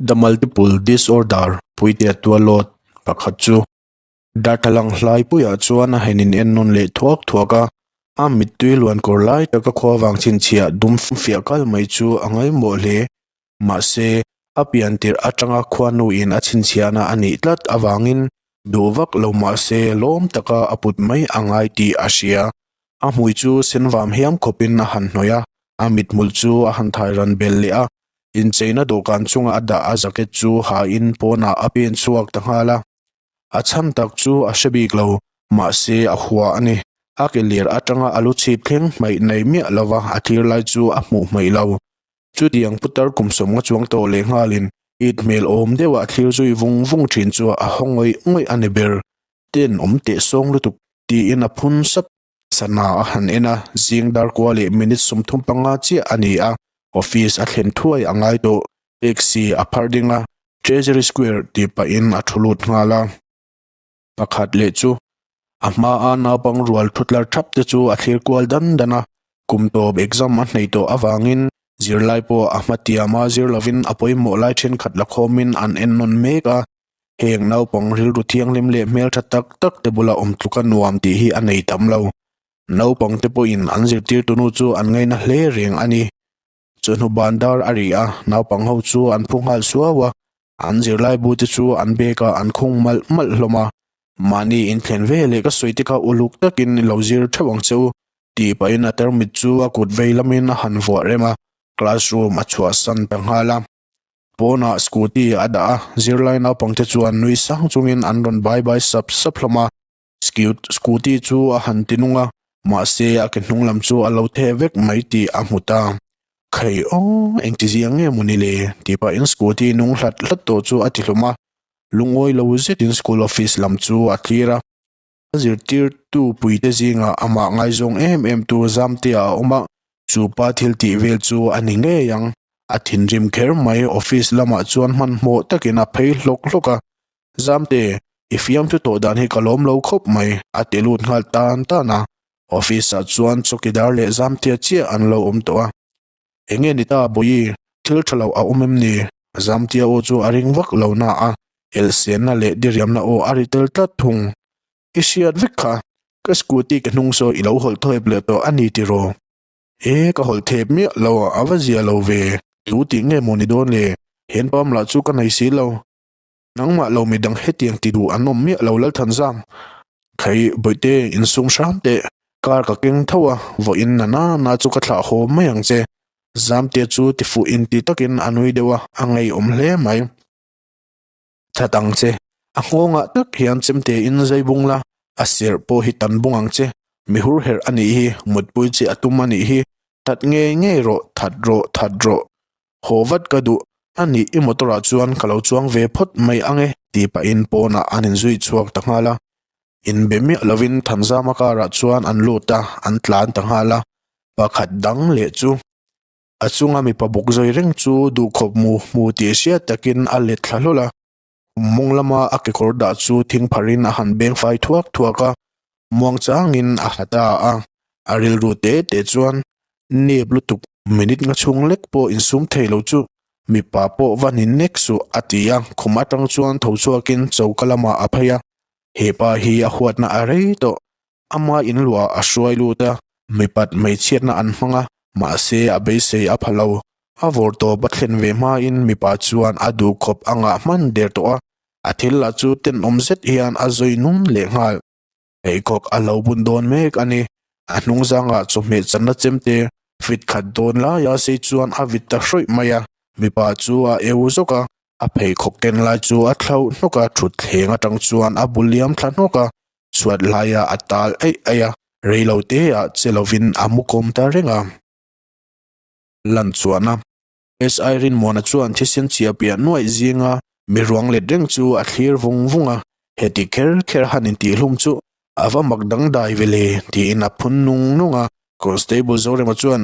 The Multiple Disorder Puitea Tualawt pakhat chu darthlalang hlai puiah chuan a han in en nawn leh thuak thuak a, a mittui luan kawr lai taka khua vang chhinchhiah dum fiah kal mai chu a ngaimawh hle. Mahse, a pian tirh atanga khuanu in a chhinchhiahna a nih tlat avangin duh vak lo mahse lawm taka a put mai a ngai tih a hria. A hmui chu sen vam hiam khawpin a han hnawih a, a mithmul chu a han thai ran bel leh a, incheina dawhkan chunga a dah a jacket chu hain pawnah a pen chhuak ta nghal a. A chhan tak chu a hre bik lo, mahse a hua a ni. A ke lir atanga a lu chhip thleng hmaih nei miah lova a thlir lai chu a hmuh hmaih lo. Chutiang putar kum sawmnga chuang tawh leh nghalin it hmel awm deuha a thlir zui vung vung thin chu a haw ngawih ngawih a ni ber. Ten awm teh sawng lutuk tiin a phun sap. Sana a han en a, zing dar kua leh minute 35 chiah a ni a, office a thlen thuai a ngai tawh. Taxi a phar ding a, Treasury Square tih pahin a thu lut nghal a. Pakhat leh chu a hmaa naupang rual thutlar thap te chu a thlir kual dan dan a, kum tawp exam a hneih tawh avangin zirlai pawh a hmatiama zir lovin a pawimawh lai thenkhat la khawmin an en nawn mek a. Heng naupang rilru thianghlim leh hmeltha tak tak te bula awm tluka nuam tih hi a nei tam lo. Naupang te pawhin an zirtirtu nu chu an ngaina hle reng a ni. Chawhnu ban dar a ri a, naupang ho chu an phu nghal suau a, an zirlai bu te chu an bag ah an khung malh malh hlawm a. Mahni inthlen ve leh ka sawi te kha uluk takin i lo zir theuh ang che u, tih pahin a tarmit chu a kut vei lamin a han vuah rem a, classroom a chhuahsan ta nghal a. Pawnah scooty a dah a, zirlai naupang te chuan nui sang chungin an rawn bye bye sap sap hlawm a. Scooty chu a han ti nung a, mahse a ke hnung lam chu a lo theh vek mai tih a hmu ta. Khai aw, engti ziang nge maw ni le? tih pahin scooty nung hlat hlat tawh chu a ti hlawm a, lungawi lo zetin school office lam chu a thlir a. A zirtirtu puite zingah amah ngaizawng em em tu Zamtea a awm a, chu pa thil tih vel chu a ni ngei ang. A thinrim kher mai, office lamah chuan hmanhmawh takin a phei hlawk hlawk a, Zamte, i fiamthu tawh dan hi ka lawm lo khawp mai, a ti lut nghal tan tan a. Office ah chuan chawkidar leh Zamtea chiah an lo awm tawh a. Enge ni ta Bawihi, thil tha lo a awm em ni? Zamtea aw chu a ring vak lo na a, elhsenna leh diriamna aw a ri tel tlat thung. I hriat vek kha, ka scooty ke hnung saw i lo hawlh thawip leh tawh a ni tiraw? E, ka hawlh thep miah lo, a va zia lo ve. Tu tih nge maw ni dawn le? Henpam lah chu ka nei si lo. Nangmah lo midang hetiang ti duh an awm miah lo Lalthanzam. Khai Bawihte insum hram teh, car ka keng tho a, vawiin na na na chu ka thlah haw mai ang che. Zamte chu ti fuh inti takin a nui deuh a, a ngeiawm hle mai. That ang che, a nghawngah tak hian chemte in zai bung la, a serh pawh hi tan bung ang che. Mi hur herh a nih hi, mutpui che a tum a nih hi, that ngei ngei rawh, that rawh, that rawh. Haw vat ka duh, a nih i motor ah chuan ka lo chuang ve phawt mai ang e tih pahin pawnah an inzui chhuak ta nghal a. Inbe miah lovin Thanzama car ah chuan an lut a, an tlan ta nghal a. Pakhat dang leh chu a chunga mipa bawk zawi reng chu duhkhawp mu hmu tih hriat takin a let thla hlawl a. Mawng lama a kekawr dah chu thing pharin a han beng fai thuak thuak a, muang changin a ha ta a. A rilru te te chuan nep lutuk minute nga chhung lek pawh insum thei lo chu mipa pawh va ni nek suh a ti a, khum atang chuan tho chhuakin choka lamah a phei a. Hepa hi a huatna a rei tawh. Ama inluah a hruai lut a, mipat hmeichhiatna an hmang a, mahse a beisei a pha lo. A vawrtawp a thlen ve hmain mipa chuan a duh khawp a ngah hman der tawh a, a thil lah chu tenawm zet hian a zawi nung leh nghal. Pheikhawk a lo bun dawn mek a ni. A hnung zangah chawhmeh channa chemte fit khat dawn laia sei chuan a vit ta hrawih mai a, mipa chu a eu zawk a, a pheikhawk ken lai chu a thlauh hnawk a, thutthleng atang chuan a bu liam thla hnawk a, Chhuat laia a tal aih aih a, rei lo te ah che lovin a mu kawm ta reng a. Lan chuan a SI Rinmuana chuan thisen chhia piah nuaih zinga mi ruang let reng chu a thlir vung vung a, heti kher kher han intihhlum chu a va mak dangdai ve le tiin a phun nung nung a. Constable Zorema chuan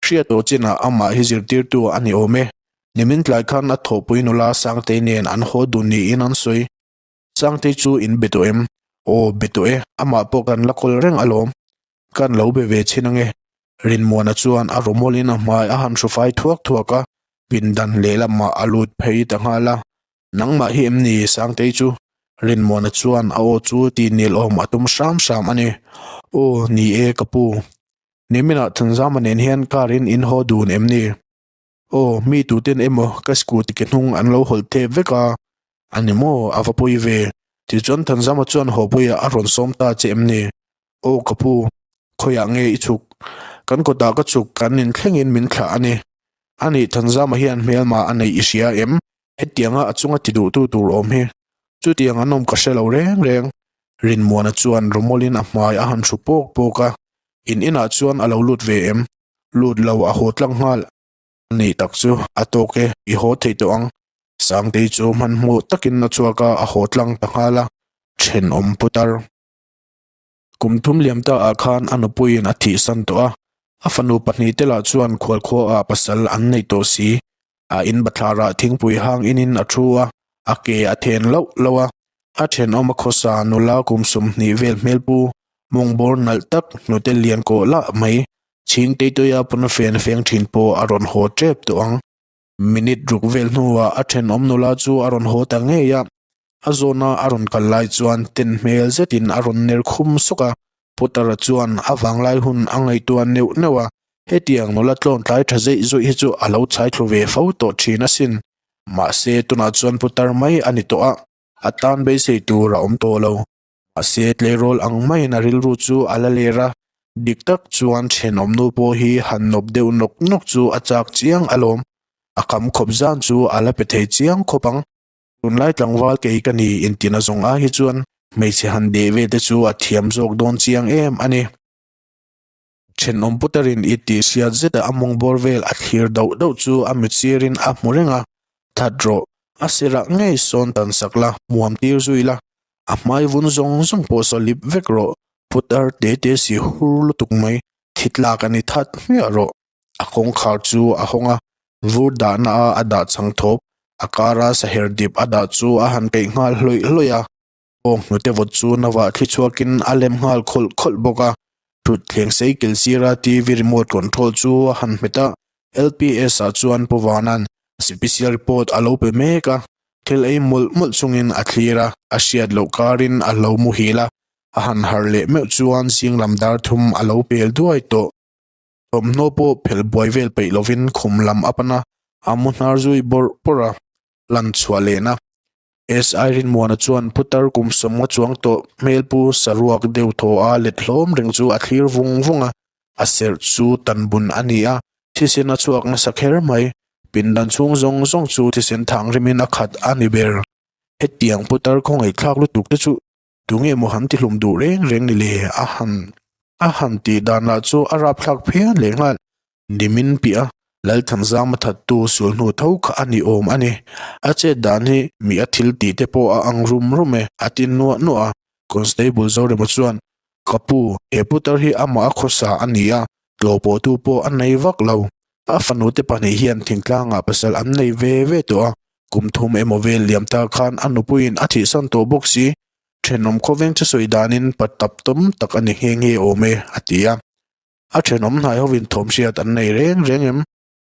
hriat tawh chinah amah hi zirtirtu a ni awm e, nimin tlai khan a thawhpui nula Sangtei nen an haw dun niin an sawi. Sangtei chu in be tawh em? Aw, be tawh e, amah pawh kan la kawl reng alawm. Kan lo be ve chhin ange. Rinmuana chuan a rawmawlin a hmai a han hru fai thuak thuak a. Pindan lehlamah a lut phei ta nghal a, Nangmah hi em ni Sangtei chu? Rinmuana chuan a aw chu tih nilawm a tum hram hram a ni. Aw, ni e ka pu. Niminah Thanzama nen hian car in in haw dun em ni? Aw, mi tuten emaw ka scooty ke hnung an lo hawlh tep vek a. A ni maw, a va pawi ve. Tichuan Thanzama chuan haw puiah a rawn sawm ta che em ni? Aw ka pu, khawiah nge i chhuk? Kan kawtah ka chhuk kan inthlengin min thlah a ni. A nih Thanzama hian hmelma a neih i hria em? Hetianga a chunga ti duhtu tur awm hi chutiang an awm ka hre lo reng reng. Rinmuana chuan rawmawlin a hmai a han hru pawk pawk a, in inah chuan a lo lut ve em? Lut lo a haw tlang nghal. A nih tak chu a tawk e, i haw thei tawh ang. Sangtei chu hmanhmawh takin a chhuak a, a haw tlang ta nghal a, thenawm putar. Kum thum liam ta ah khan a nupuiin a thihsan tawh a, a fanu pahnihte lah chuan khualkhua ah pasal an nei tawh si. A in bathlar ah thingpui hang inin a thu a, a ke a then loh loh a. A thenawm a khawsa nula kum 20 vel hmelpu, mawngbawr nalh tak hnute lian kawh lah mai, chhing teituia pawn a fen feng thin pawh a rawn haw tep tawh ang. Minute ruk vel hnuah a thenawm nula chu a rawn haw ta ngei a, a zawna a rawn kal lai chuan ten hmel zetin a rawn ner khum sawk a. Putara chuan a vanglai hun a ngaihtuah neuh neuh a, hetiang nula tlawn tlai tha zeih zawih hi chu a lo chhai thlu ve fo tawh thin asin. Mahse tunah chuan putar mai a ni tawh a, a tan beisei tur a awm tawh lo. Mahse tleirawl ang maiin a rilru chu a la ler a, dik tak chuan thenawm nu pawh hi han nawp deuh nawk nawk chu a chak chiang alawm. A kham khawp zan chu a la pe thei chiang khawp ang. Tunlai tlangval kei ka ni intina zawng ai hi chuan hmeichhe han deh ve te chu a thiam zawk dawn chiang em a ni. Thenawm puterin i tih hriat zeta a mawngbawr vel a thlir dauh dauh chu a mit sirin a hmu reng a, That rawh, a sirah ngei sawn tan sak la, hmuam tir zui la, a hmai vun zawng zawng pawh saw lip vek rawh, putar te te si hur lutuk mai, thi tlak a ni that hmiah rawh. A kawngkhar chu a hawng a, vur dahna a a dah chang thawp, a kara saher dip a dah chu a han keih nghal hlawih hlawih a. Aw hnute vawt chu navah thli chhuakin a lem nghal khawlh khawlh bawk a, thutthleng sei kil sira TV remote control chu a han hmet a, LPS ah chuan Pu Vana'n sipisial report a lo pe mek a, thil ei mawlh mawlh chungin a thlir a, a hriat loh karin a lo muhil a, a han harh leh meuh chuan zinglam dar thum a lo pel duai tawh. Thawmhnaw pawh phelh buai vel peih lovin khum lam a pan a, a mu hnar zui bawrh bawrh a. lan chhuah lehna. SI Rinmuana chuan putar kum sawmnga chuang tawh hmelpu saruak deuh thaw a let hlawm reng chu a thlir vung vung a, a serh chu tan bun a ni a, thisen a chhuak nasa kher mai. Pindan chhung zawng zawng chu thisen thang rimin a khat a ni ber. Hetiang putar khawngaihthlak lutuk te chu tunge maw han tihlum duh reng reng ni le? A han a han tih dan lah chu a rapthlak phian lehnghal. Nimin piah a, Lalthanzama thattu sul hnu tho kha a ni awm a ni. A chet dan hi mi a thil tih te pawh a ang rum rum e, a ti nuah nuah a. Constable Zorema chuan, Ka pu, he putar hi amah a khawsa a ni a, tlawhpawhtu pawh a nei vak lo. A fanute pahnih hian thingtlangah pasal an nei ve ve tawh a, kum thum emaw vel liam ta khan a nupuiin a thihsan tawh bawk si. Thenawm khawveng chu sawi danin pa tap tawm tak a ni nghe nghe awm e, a ti a. A thenawm hnai hovin thawm hriat an nei reng reng em?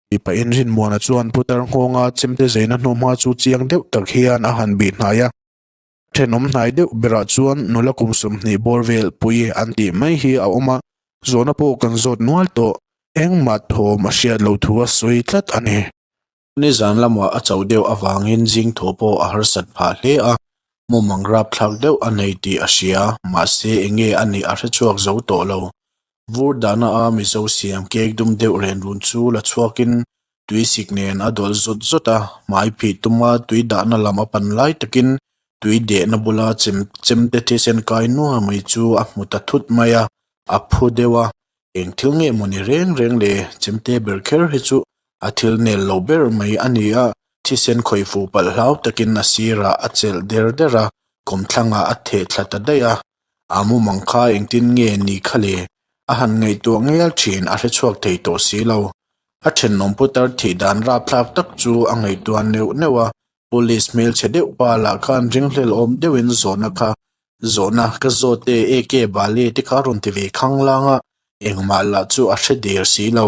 Tih pahin Rinmuana chuan putar nghawnga chemte zeina hnuhma chu chiang deuh tak hian a han bih hnai a. Thenawm hnai deuh berah chuan nula kum 20 bawr vel pui an tih mai hi a awm a, zawhna pawh kan zawt nual tawh. Engmah thawm a hriat loh thu a sawi tlat a ni. Nizan lamah a chauh deuh avangin zing thaw pawh a harsat phah hle a, mumang rapthlak deuh a nei tih a hria, mahse eng nge a nih a hre chhuak zo tawh lo. Vur dahna a Mizo siam cake dum deuh ren run chu la chhuakin tui sik nen a dawlh zawt zawt a, hmai phih tuma tui dahna lam a pan lai takin tui dehna bula chem chemte thisen kai nuai mai chu a hmu ta thut mai a, a phu deuh a, Eng thil nge maw ni reng reng le, chemte ber kher hi chu a thil nel lo ber mai a ni a, thisen khawih fuh palh hlau takin a sirah a chelh der der a, kawmthlangah a theh thla ta daih a. A mumang kha engtin nge ni kha le? A han ngaihtuah ngel thin a hre chhuak thei tawh si lo. A thenawm putar thih dan rapthlak tak chu a ngaihtuah neuh neuh a, Police hmelchhe deuh pa lah khan ringhlel awm deuhin zawhna kha Zawhna ka zawt e, AK Bale te kha rawn ti ve khanglang a, engmah lah chu a hre der si lo.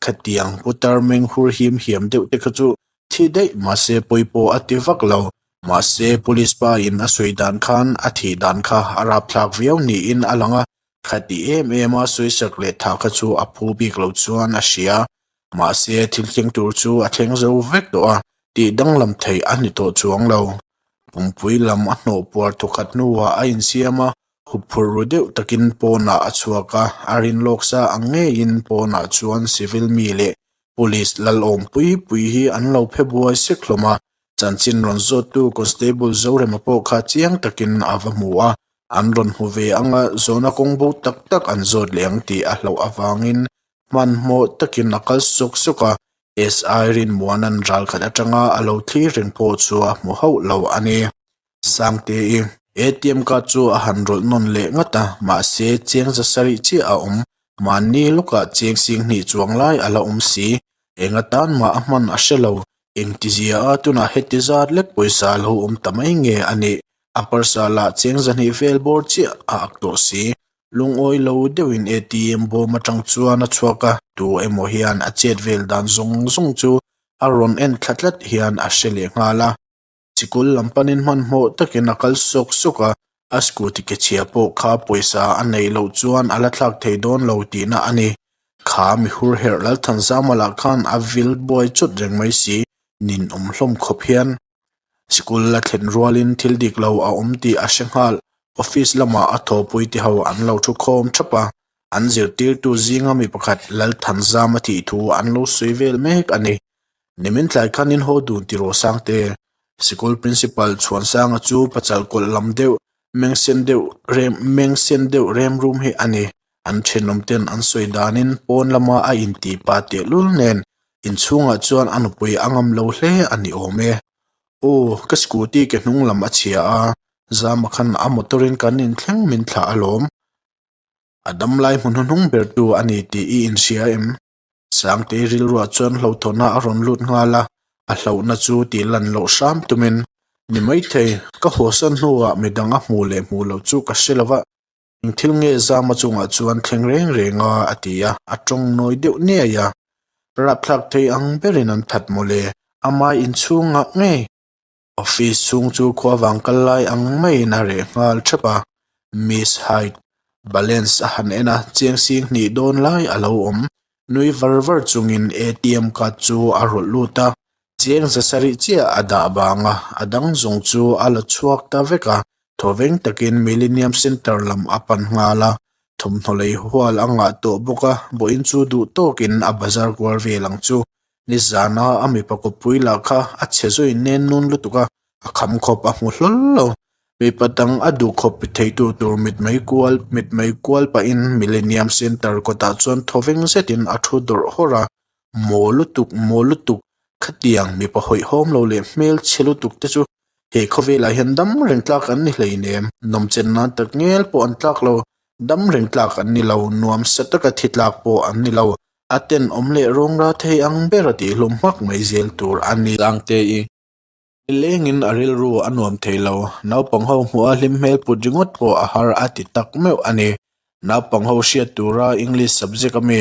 Khatiang putar meng hur him hiam deuh te kha chu thi daih mahse pawi pawh a ti vak lo. Mahse police pa in a sawi dan khan a thih dan kha a rapthlak viau niin a lang a, khati em em a sawisak leh thah kha chu a phu bik lo chuan a hria. Mahse thil thleng tur chu a thleng zo vek tawh a, tih danglam theih a ni tawh chuang lo. Pumpui lam a hnawh puar thawkhat hnuah a insiam a, huphurh ru deuh takin pawnah a chhuak a, a rin lawk sa ang ngeiin pawnah chuan civil mi leh police lalawm pui pui hi an lo phe buai sek hlawm a, chanchin rawn zawttu constable Zorema pawh kha chiang takin a va hmu a, an rawn hmu ve ang a, zawhna kawng bo tak tak an zawt leh ang tih a hlauh avangin hmanhmawh takin a kal sawk sawk a, SI Rinmuana'n ralkhat atanga a lo thlir reng pawh chu a hmu hauh lo a ni. Sangte-i ATM card chu a han rawlh nawn leh ngat a, mahse cheng za sarih chiah a awm. Mahni lawkah cheng sing hnih chuang lai a la awm si. Eng atan mah a hman a hre lo. Engtizia a tunah heti zat lek pawisa a lo awm ta mai nge a nih? A parsa lah cheng zahnih vel bawr chiah a ak tawh si. Lungawi lo deuhin ATM bawm atang chuan a chhuak a, tu emaw hian a chet vel dan zawng zawng chu a rawn en thla tlat hian a hre leh nghal a. Sikul lam panin hmanhmawh takin a kal sawk sawk a, a scooty ke chhia pawh kha pawisa a neih loh chuan a la thlak thei dawn lo tihna a ni. Kha mi hur herh Lalthanzama lah khan a vil buai chawt reng mai si, ninawm hlawm khawp hian. Sikul la thlen rualin thil dik lo a awm tih a hre nghal. Office lamah a thawhpui te ho an lo thu khawm thap a, an zirtirtu zinga mi pakhat Lalthanzama thih thu an lo sawi vel mek a ni. Nimin tlai khan in haw dun ti rawh Sangte. Sikul Principal Chhuansanga chu pachal kawlh lam deuh, meng sen deuh rem meng sen deuh rem rum hi a ni. An thenawm ten an sawi danin pawn lama a intih pah tehlul nen inchhungah chuan a nupui a ngam lo hle a ni awm e. Aw, ka scooty ke hnung lam a chhia a, Zama khan a motor in kan inthleng min thlah alawm. A damlai hmu hnuhnung ber tu a ni tih i inhria em? Sangtei rilruah chuan hlauhthawhna a rawn lut nghal a, a hlauhna chu tih lan loh hram tumin, Ni maithei, ka hawsan hnuah midang a hmuh leh hmuh loh chu ka hre lo va, Eng thil nge Zama chungah chuan thleng reng reng a? a ti a, a tawng nawi deuh niai a. Rapthlak thei ang berin an that mawle, amah inchhungah ngei. Office chhung chu khua vang kal lai ang maiin a reh nghal thep a, Miss Hyde balance a han en a, chiang sing hnih dawn lai a lo awm. Nui var var chungin ATM card chu a rawlh lut a, chiang za sarih chiah a dah vang a, a dang zawng chu a la chhuak ta vek a, Thawveng takin Millennium Centre lam a pan nghal a, thawmhnaw lei hual a ngah tawh bawk a, vawiin chu duh tawkin a bazar kual vel ang chu. Nizana a mipa kawppui lah kha a chhe zui nen nun lutuk a, a kham khawp a hmu hlawl lo. Mipa dang a duh khawp theitu tur mitmei kual mitmei kual pahin Millennium Centre kawtah chuan thawveng zetin a thu dawrh hawrh a, Maw lutuk, maw lutuk, khatiang mipa hawihhawm lo leh hmel chhe lutuk te chu he khawvelah hian dam reng tlak an ni hleinem, nawmchen nan tak ngel pawh an tlak lo, dam reng tlak an ni lo, nuam sa taka thi tlak pawh an ni lo, a tenawm leh rawngra thei ang ber a tihhlum hmak mai zel tur a ni. Sangte-i. Nilengin a rilru a nuam thei lo, naupang ho hmuh a hlim hmel put ringawt pawh a har a ti tak meuh a ni. Naupang ho hriat tura English subject a mi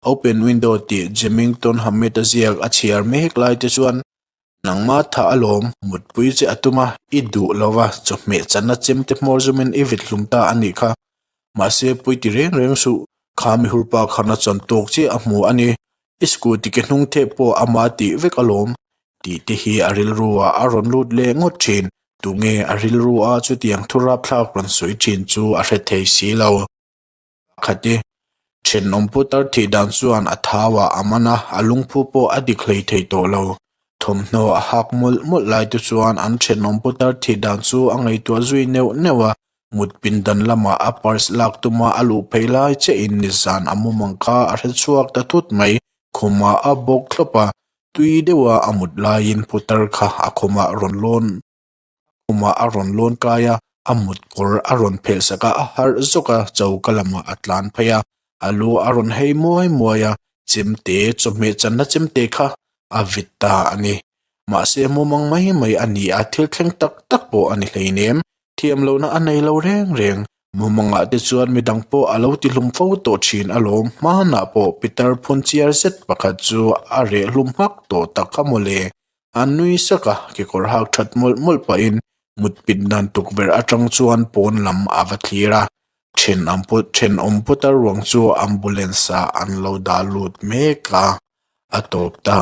Open Window tih Jemington Hammett a ziak a chhiar mek lai te chuan nangma tha alawm, mutpui che a tum a, i duh lo va, chawhmeh channa chemte hmawr zumin i vit hlum ta a nih kha. Mahse pui ti reng reng suh, kha mihurpa khan a chawn tawk chiah a hmu a ni. I scooty ke hnung thep pawh ama tih vek alawm. Tih te hi a rilru ah a rawn lut leh ngawt thin. Tunge a rilru a chutiang thu rapthlak rawn sawi thin chu a hre thei si lo. Khati thenawm putar thih dan chuan a thau ah a man a, a lungphu pawh a dik hlei thei tawh lo. Thawmhnaw a hak mawlh mawlh lai te chuan an thenawm putar thih dan chu a ngaihtuah zui neuh neuh a, mut pindan lamah a purse lak tuma a luh phei lai chiahin nizan a mumang kha a hre chhuak ta thut mai. Khumah a bawk thlawp a, Tui deuha a mut laiin putar kha a khumah rawn lawn khumah a rawn lawn kai a, a mut kawr a rawn phelh sak a, a harh zawk a, choka lamah a tlan phei a, a lu a rawn hei muai muai a, chemte chawhmeh channa chemte kha a vit ta a ni. Mahse mumang mai mai a ni a, thil thleng tak tak pawh a ni hleinem, thiam lohna a nei lo reng reng. Mumangah te chuan midang pawh a lo ti hlum fo tawh thin alawm. Hmanah pawh pitar phun chiar zet pakhat chu a reh hlum hmak tawh tak kha mawle. A nui sak a, kekawr hak that mawlh mawlh pahin mutpit dan tukverh atang chuan pawn lam a va thlir a. Thenawm putar ruang chu ambulance ah an lo dah lut mek a, a tawp ta.